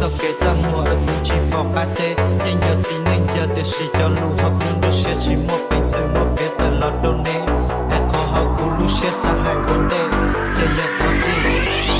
txoj kev txaj muag uas kuv tsis pom qab teb. Yeej yog txiv neej yawg tiam sis cov lus hauv kuv nruab siab tsis muaj peev xwm muab piav tawm los rau neb. Es qhov hauv kuv lub siab xav hais ua ntej ces yog thov txim.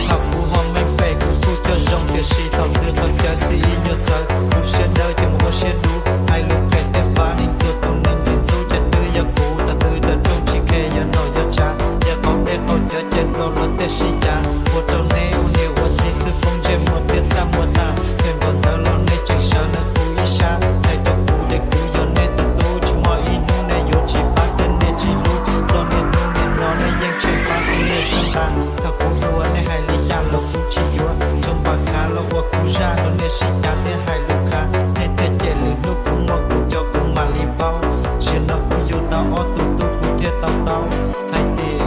Thaum kuv ho meej pem kuv kuj coj zoo tiam sis thaum twg qhov chaw xib ib nyuag txawv kuv siab dawb ces mus ua siab dub. Hais lus phem tej fab neeg tuag tus neeg ntxim ntxub ces twb yog kuv. Thaum twg tawm rooj tsis khe yog nom yog tshav, yog qaug dej qaug cawv ces rau luag tej sib cav. Ua rau neb ua niam ua txiv xwb poob ntsej muag thiab txaj muag tag. Phem npaum ntawd los nej tseem sawv ntawm kuv ib sab. Hais rau kuv ces kuv yog nej tus tub, tsis muaj ib hnub nej yuav tsis pab thiab nej tsis hlub. Txog niaj hnub niaj no nej yeej tseem pab thiab nej txhawb nqa. Thaum kuv hluas nej hais li cas los kuv tsis yuav, tsuas npam khav los ua kuv zaj. Thaum nej sib cav thiab hais lus khav, nej thiaj cem lwm hnub kuv muaj kuv cov kuv mam li paub. Zaum no kuv yug tau ob tug tub kuv thiaj tau taub hais tias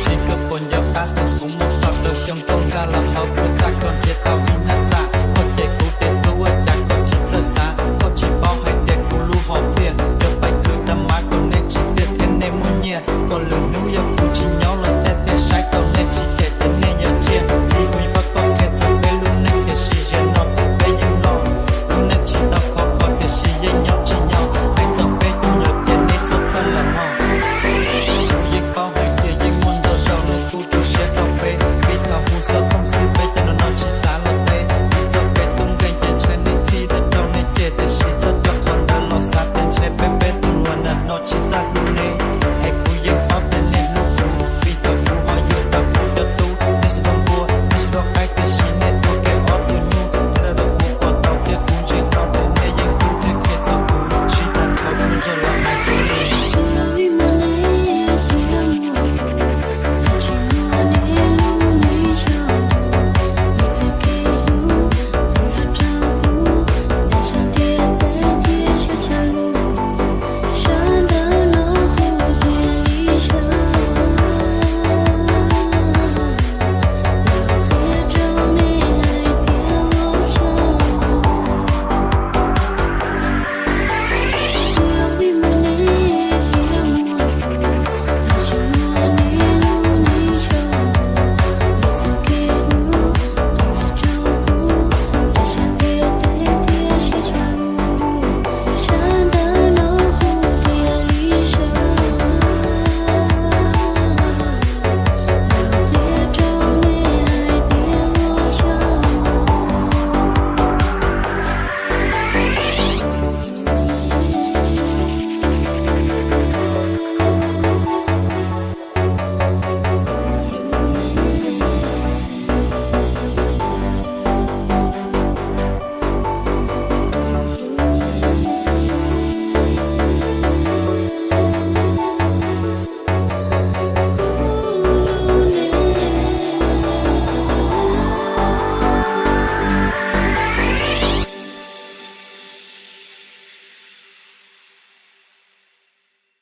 Txiv, koj puas nco qab thaum kuv muaj kaum rau xyoo, koj nkag los hauv kuv txaj, koj nrhiav tau ib hnab xam, koj cem kuv tias tub, ua cas koj tsis txawj xav, koj tsis paub hais tias kuv lub hom phiaj yuav pais khwv tag mas kom nej tsis txiaj thiab nej muaj nyiaj, kom lwm hnub yog kuv tsis nyob los tej tej saib tau nej tsis cem tias nej yog tsiaj. Txiv, kuv yuav pab koj qhia txog peb lub neej tiam sis zaum no xwb peb yeej los. Lub neej tsis tau khov kho tiam sis yeej nyob tsis nyob, hais txog peb cov nyuam ces nej txhob txhawj los mog. Kuv yeej paub hais tias yeej muaj ntau zaus nws tu tu siab rau peb, vim thaum hu xov tooj xwb peb cov no no tsis xav los teb. Vim txoj kev tub nkeeg ces ntshai nej txhij tau rau nej cem, tiam sis txhob coj qhov ntawd los xav tias ntshai peb peb tus hluas ntawm no tsis txaj hlub nej.